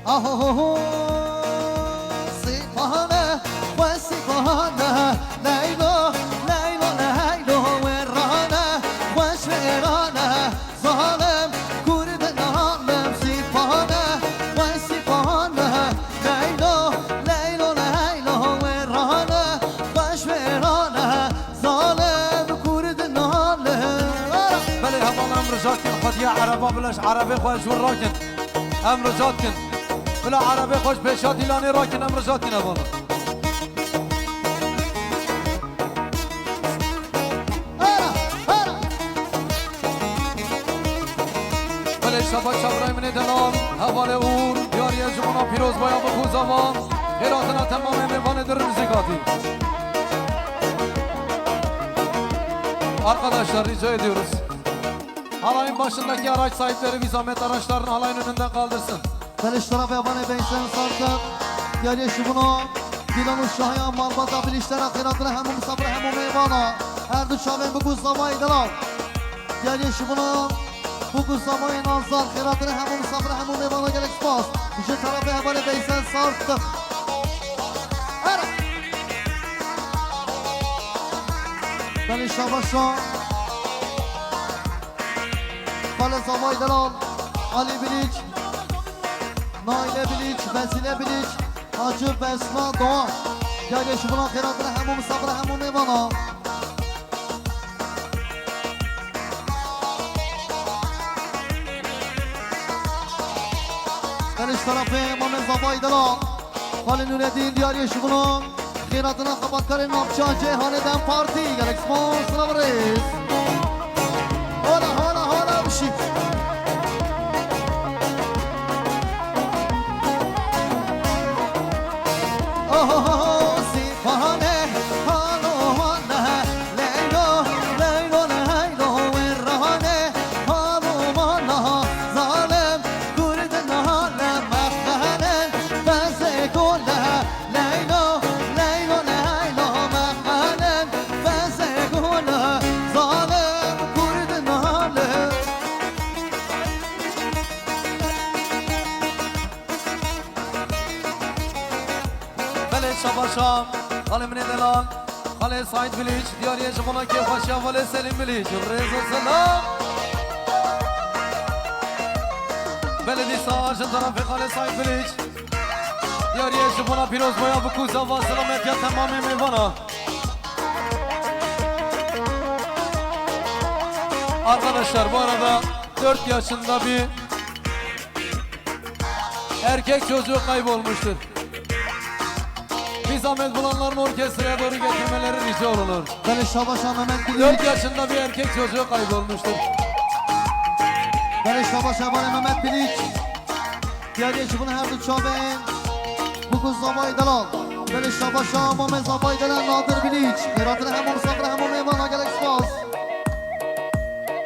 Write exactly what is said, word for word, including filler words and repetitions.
Aho, sîpane, we sîpane, Leylo, Leylo, Leylo, we rane, we şêrane, zalim, Kurd nalim, sîpane, we sîpane, Leylo, Leylo, Leylo, we rane, we şêrane, zalim, Kurd nalim. Belê heval em rica dikin, xwediya ereba bileş, erebê xwe ji wir rakin. Em rica dikin. Bila erebê xwe ji pêşa dîlanê rakin, em rica dikin hevalin. Hera, hera. Belê şaba çavray minê delal, hevalê Ûr, diyariye ji bona pîrozbaya bi ku zava, xêratina temamê mêvanê dir rizîk hatî. Arkadaşlar, rica ediyoruz. Halayın başındaki araç sahipleri bir zahmet araçlarını halayın önünden kaldırsın. Belê ji tarafê hevalê Veysel Sartı, diyariye ji bona dîlan û şahiya malbata bilîştera xêratina hemû misafir hemû mêvana. Her du çavên bi ku zavayê delal. Diyariye ji bona bi ku zavayê nazar xêratina hemû misafir hemû mêvana gelek spas. Ji tarafê hevalê Veysel Sartı. Hera. Belê şabaşa. Xalê Zavay Delal, Alî Bilîç, Naîle Bilîç, Bezîle Bilîç, Hacı Besna Doğan. Diyariye ji bona xêratina hemû misafira hemû mêvana. Belê ji tarafê Mamê Zavay Delal. Xalê Nûreddîn diyariye ji bona xêratina xebatkarên navçeya Ceyhanê dem partî. Gelek spas, silav û rêz. Hola, hola, hola, bişî. Ohohoho, sîpane, halo, hale, leylo, leylo, leylo, werrane, halo, mana, zalim, Kurd nalim, mexene, bezê kule, leylo, leylo, leylo, mexene, bezê kule, zalim, Kurd nalim. Belê şabaşa, xalê minê delal, xalê Saîd Bilîç, diyariye ji bona kêfxweşiya xalê Selîm Bilîç. Rêz û selam. Belê dîsa ji tarafê xalê Saîd Bilîç, diyariye ji bona pîrozbaya bi ku zava selametiya temamê mêvana. Arkadaşlar, bu arada dört yaşında bir erkek çocuğu kaybolmuştur. Bir zahmet bulanların orkestraya doğru getirmeleri rica olunur. Belê şabaşa Mehmet Bilîç. Dört yaşında bir erkek çocuğu kaybolmuştur. Belê şabaşa hevalê Mehmet Bilîç. Diyariye ji bona her du çavên bi ku zavayê delal. Belê şabaşa Mamê Zavay Delal Nadir Bilîç. Xêratina hemû misafir hemû mêvana gelek spas.